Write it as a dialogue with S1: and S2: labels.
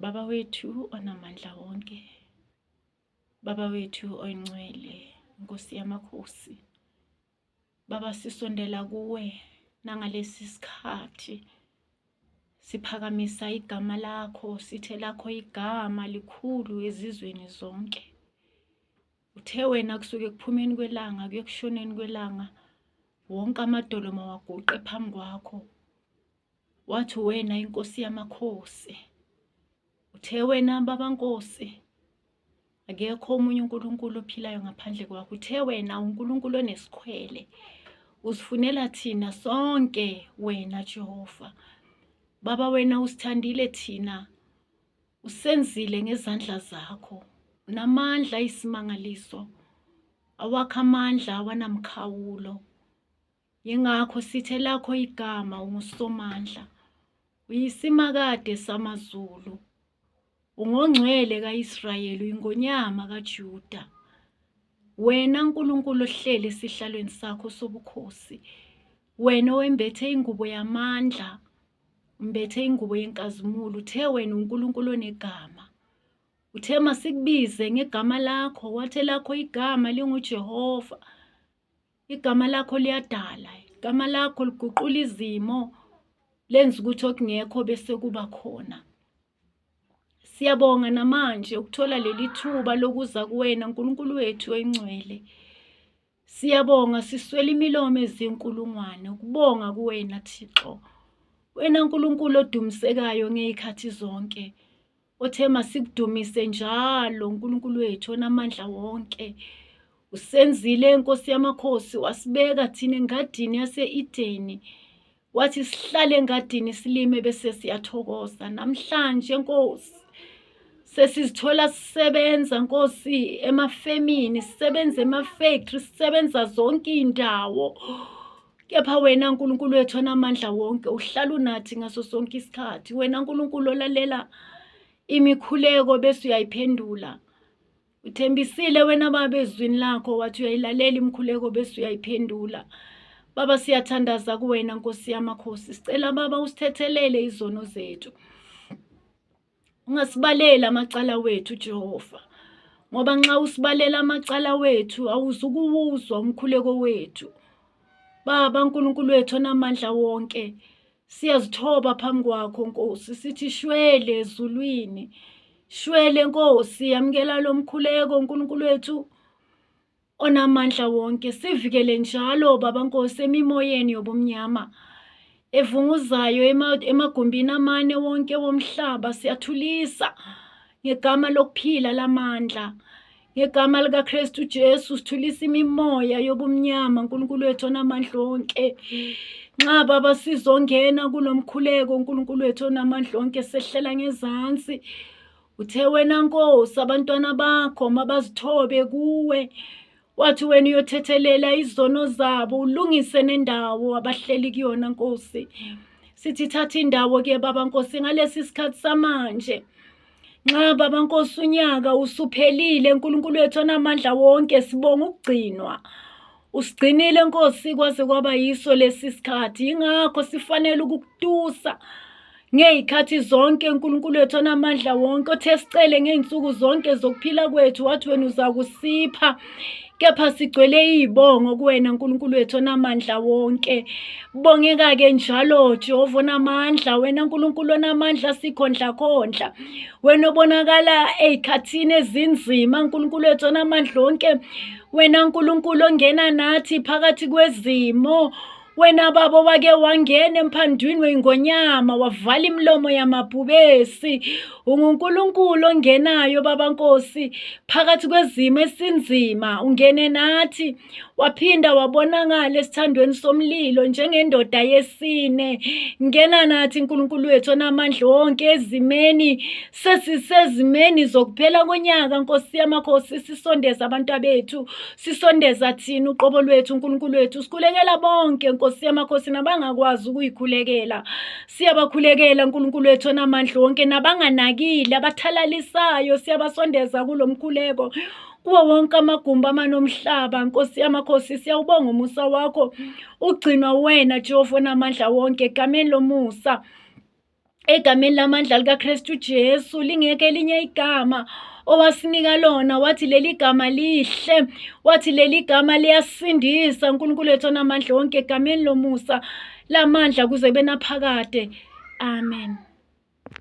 S1: Baba wethu onamandla wonke, Baba wethu oyingcwele, Nkosi yamakhosi. Baba sisondela kuwe nangalesi sikhathi siphakamisa igama lakho, sithe lakho igama likhulu ezizweni zonke. Uthe wena kusuke ekuphumeni kwelanga kuye ekushoneni kwelanga wonke amadolo mawaguqe phambi kwakho. Wathi wena inkosi yamakhosi. Uthe wena baba Nkosi akekho omunye uNkulunkulu ophilayo ngaphandle kwakho. Uthe wena uNkulunkulu onesikhwele. Usifunela thina sonke wena Jehova. Baba wena usithandile thina. Usenzile ngezandla zakho. Unamandla ayisimangaliso. Awakho amandla awanamkhawulo. Yingakho sithe lakho igama unguSomandla. Uyisimakade samaZulu. Ungongcwele kaIsrayeli, uyingonyama kaJuda. Wena Nkulunkulu ohleli esihlalweni sakho sobukhosi, wena owembethe ingubo yamandla, umbethe ingubo yenkazimulo, uthe wena uNkulunkulu onegama. Uthe masikubize ngegama lakho, wathe lakho igama linguJehova. Igama lakho liyadala, igama lakho liguqula izimo, lenza ukuthi okungekho bese kuba khona. Siyabonga namanje ukuthola leli thuba lokuza kuwena Nkulunkulu wethu oyingcwele. Siyabonga siswele imilomo ezinkulungwane ukubonga kuwena Thixo. Wena Nkulunkulu odumisekayo ngezikhathi zonke. Othe masikudumise njalo uNkulunkulu wethu onamandla wonke. Usenzile Nkosi yamakhosi wasibeka thina engadini yase-Edeni. Wathi sihlale engadini silime bese siyathokoza. Namhlanje Nkosi sesizithola sisebenza Nkosi emafemini, sisebenza ema-factory, sisebenza zonke iy'ndawo. Kepha wena Nkulunkulu wethu onamandla wonke uhlala unathi ngaso sonke isikhathi. Wena Nkulunkulu olalela imikhuleko bese uyayiphendula. Uthembisile wena Baba ezwini lakho wathi uyayilalela imikhuleko bese uyayiphendula. Baba siyathandaza kuwena Nkosi yamakhosi. Sicela Baba usithethelele izono zethu. Ungasibaleli amacala wethu Jehova. Ngoba nxa usibalela amacala wethu awuzukuwuzwa umkhuleko wethu. Baba uNkulunkulu wethu onamandla wonke, siyazithoba phambi kwakho Nkosi, sithi shwele ezulwini. Shwele Nkosi, yamukela lo mkhuleko uNkulunkulu wethu onamandla wonke sivikele njalo baba Nkosi emimoyeni yobumnyama evunguzayo emagumbini amane wonke womhlaba siyathulisa ngegama lokuphila lamandla ngegama likaKristu Jesu sithulisa imimoya yobumnyama uNkulunkulu wethu onamandla onke nxa baba sizongena kulomkhuleko uNkulunkulu wethu onamandla onke sehlela ngezansi Uthe wena Nkosi abantwana bakho mabazithobe kuwe. Wathi wena uyothethelela izono zabo ulungise nendawo abahleli kuyona Nkosi. Sithi thatha indawo ke baba Nkosi ngalesi sikhathi samanje. Nxa baba Nkosi unyaka usuphelile uNkulunkulu wethu onamandla wonke sibonga ukugcinwa. Usigcinile Nkosi kwaze kwaba yiso lesi sikhathi yingakho sifanele ukukutusa ngey'khathi zonke uNkulunkulu wethu onamandla wonke othe sicele ngey'nsuku zonke zokuphila kwethu wathi wena uzakusipha kepha sigcwele iy'bongo kuwena nkulunkulu wethu onamandla wonke bongeka-ke njalo jehova onamandla wena nkulunkulu onamandla sikhondlakhondla wena obonakala ey'khathini ezinzima nkulunkulu wethu onamandla wonke wena nkulunkulu ongena nathi phakathi kwezimo Wena baba wake wangena emphandwini wengonyama wavala imilomo yamabhubesi. UnguNkulunkulu ongenayo baba Nkosi phakathi kwezimo esinzima ungene nathi waphinda wabonakala esithandweni somlilo njengendoda yesine. Ngena nathi uNkulunkulu wethu onamandla wonke ezimeni sesisezimeni zokuphela konyaka Nkosi yamakhosi sisondeza abantu abethu sisondeza thina uqobo lwethu uNkulunkulu wethu sikhulekela bonke Nkosi yamakhosi nabangakwazi ukuyikhulekela siyabakhulekela uNkulunkulu wethu onamandla wonke nabanganakile abathalalisayo siyabasondeza kulomkhuleko kuwo wonke amagumbi amanomhlaba Nkosi yamakhosi siyawubonga umusa wakho ugcinwa wena Jehova onamandla wonke egameni lomusa. Egameni lamandla likaKristu Jesu, lingekho elinye igama owasinika lona. Wathi leli gama lihle, wathi leli gama liyasindisa. uNkulunkulu wethu onamandla wonke, egameni lomusa lamandla kuze kube naphakade. Amen.